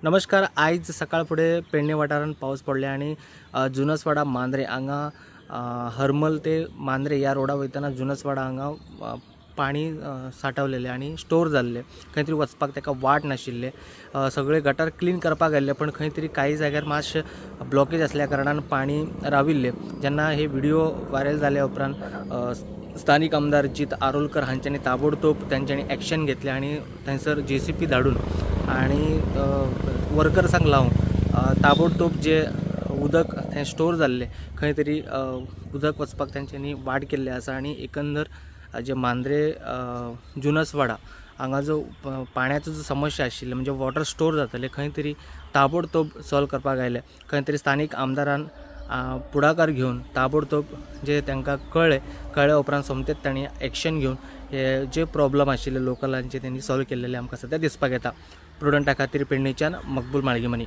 नमस्कार. आयज सकाळ फुडें पेडणे वाठारांत पावस पडले आनी जुनसवाडा मांद्रे हांगा हरमल ते मांद्रे ह्या रोडा वयतना जुनसवाडा हांगा पाणी सांठवलेलें आनी स्टोर जाल्लें. खंय तरी वचपाक ताका वाट नाशिल्लें. सगळे गटार क्लीन करपाक आयिल्ले, पण खंय तरी काही जाग्यार मातशें ब्लॉकेज आसल्या कारणान पाणी राविल्लें. जेन्ना हे व्हिडिओ व्हायरल जाल्या उपरांत स्थानीक आमदार जीत आरोलकर हांच्यांनी ताबडतोब तांच्यांनी एक्शन घेतलें आनी थंयसर जेसीबी धाडून आनी वर्कर्सांक लावन ताबडतोब जे उदक थंय स्टोर जाल्लें, खंय तरी उदक वचपाक तांच्यांनी वाट केल्ली आसा. आनी एकंदर जे मांद्रे जुनसवाडा हांगा जो पाण्याचो जो समस्या आशिल्ली, म्हणजे वॉटर स्टोर जातालें, खंय तरी ताबडतोब सॉल्व करपाक आयलें. खंय तरी स्थानीक आमदारान पुढाकार घेवन ताबडतोब जे तांकां कळ्ळें, कळ्ळ्या उपरांत सोमतेच तांणी एक्शन घेवन हे जे प्रॉब्लम आशिल्ले लोकलांचे, तेणी सॉल्व केल्लेले आमकां सद्या दिसपाक येता. प्रुडंटा खातीर पेडणेच्यान मकबूल माळगीमनी.